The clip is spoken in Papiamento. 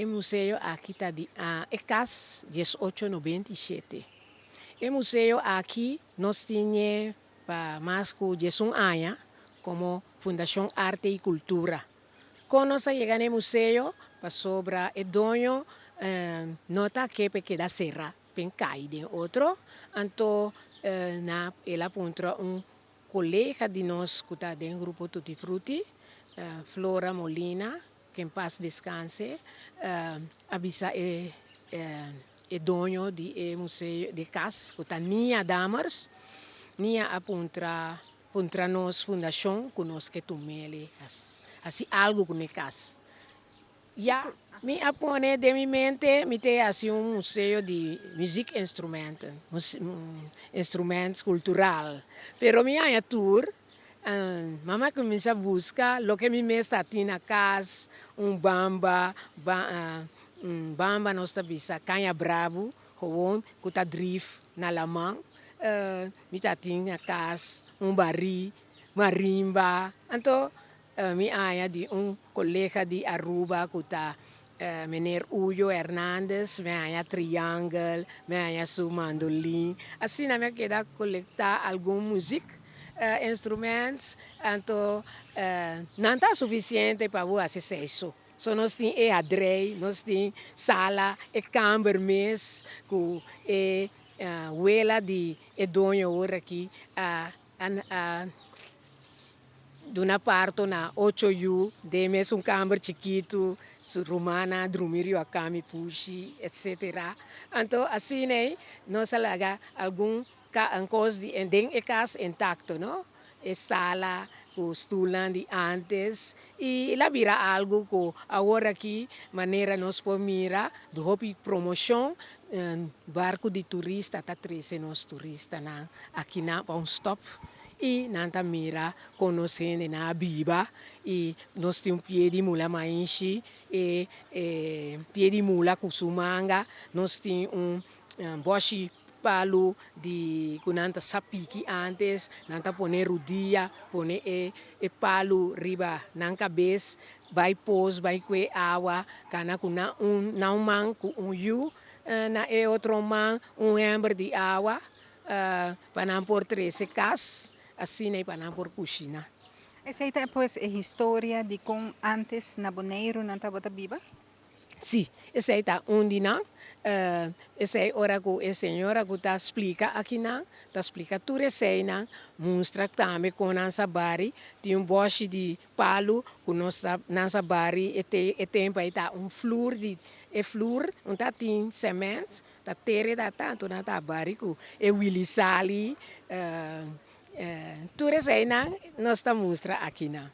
E museo aki ta di e kas 1897. E museo aki nos tin pa mas ku 11 aña komo Fundashon Arte i Kultura. Kon nos a yega na e museo? Pasobra e doño no ta ke pa keda será, p'e kai den otro, anto el a puntra un kolega di nos ku ta den grupo Tutti Frutti, Flora Molina, que en paz descanse, a bisa e doño di e museo di kas, ku ta Nia Dammers, Nia a puntra nos fundashon ku nos ke tum'é, hasi algu ku e kas. Ya, mi a pone den mi mente, mi ta hasi un museo di muziekinstrumenten, instrument kultural. Pero mi a haña tur, m'a kuminsá buska loke mi mes tin na kas, un bamba, un bamba nos ta bisa kaña brabu, gewoon ku ta drif na laman. Mi tin na kas un barí, marimba, anto mi a haña di un kolega di Aruba ku ta meneer Uyo Hernandez, mi a haña triangle, mi a haña su mandolin. Asina mi a keda kolektá algun muziek instruments, anto no ta sufisiente pa hasi esei. So nos tin e adrei, nos tin sala, e kamber mes, ku e wela di e doño awor aki a duna parto na ocho yu, den mes un kamber chikitu, su ruman a drumi riba kam'i pushi, etc. Anto, asina, nos a laga algun kos di den e kas intakto, no? E sala, ku stul di antes, i el a bira algu ku awor aki, manera nos por mira, di hopi promoshon, barku di turista ta trese nos turistanan aki na pa un stop i nan ta mira kon nos hendenan a biba i nos tin un pia di mula maishi e pia di mula ku su manga, nos tin un bòshi palu di ku nan ta sa piki antes, nan ta pone rudia, pone e palu riba nan kabes, bai pos, bai kue awa, kana ku na un man ku un yu, na e otro man un ember di awa, pa nan por trese kas, asina pa nan por kushiná. Esei ta pues e historia di kon antes na Boneiru nan tabata biba? Si, esei ta un di nan. Esei ora ku e señora ku ta splika akinan, ta splika tur eseinan, mustra tambe kon nan sa bari, tin un bòshi di palu ku nos ta nan sa bari e tempu ei ta un flur di e flur, no ta tin semènt, ta tere ta tantu nan ta bari ku e wili sali, tur eseinan nos ta mustra akinan.